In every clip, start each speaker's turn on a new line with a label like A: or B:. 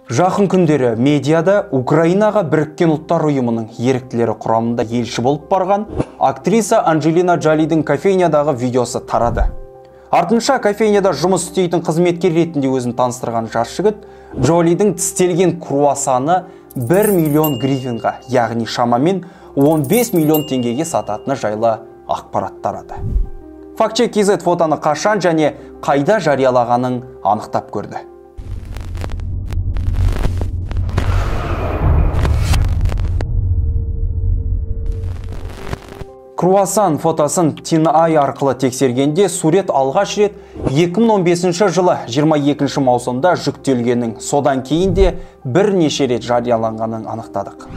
A: Жақын күндері медиада Украинаға Біріккен Ұлттар Ұйымының еріктілері құрамында елші болып барған актриса Анджелина Джолидің кофейнядағы видеосы тарады. Артынша кофейняда жұмыс істейтін қызметкер ретінде өзін таныстырған жас жігіт Джолидің тістелген круассаны 1 миллион гривенға, яғни шамамен 15 миллион теңгеге сататыны жайлы ақпарат тарады. Фактчек KZ фотоны қашан және қайда жариялағанын анықтап көрді. Круассан фотосын TinEye арқылы тексергенде сурет алғаш рет 2015 жылы 22 маусымда жүктелгенін, содан кейін де бірнеше рет жарияланғанын анықтадық.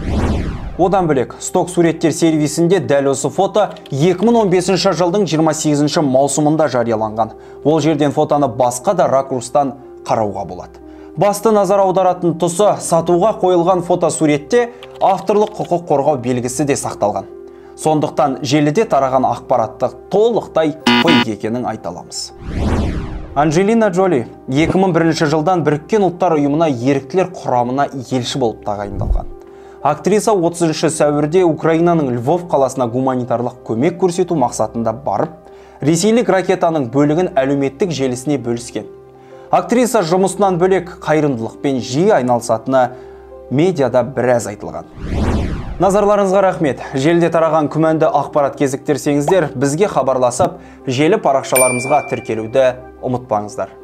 A: Одан бөлек, сток суреттер сервисінде дәл осы фото 2015 жылдың 28 маусымында жарияланған. Ол жерден фотоны басқа да ракурстан қарауға болады. Басты назар аударатын тұсы, сатуға қойылған фотосуретте авторлық құқық қорғау белгісі де сақталған. Сондықтан желіде тараған ақпаратты толықтай фейк екенін айта аламыз. Анджелина Джоли 2001 жылдан Біріккен Ұлттар Ұйымына еріктілер құрамына елші болып тағайындалған. Актриса 30 сәуірде Украинаның Львов қаласына гуманитарлық көмек көрсету мақсатында барып, ресейлік ракетаның бөлігін әлеуметтік желісіне бөліскен. Актриса жұмысынан бөлек қайырымдылықпен жиі айналысатыны медиада біраз айтылған. Назарларыңызға рахмет. Желіде тараған күмәнді ақпарат кезіктірсеңіздер, бізге хабарласып, желі парақшаларымызға тіркелуді ұмытпаңыздар.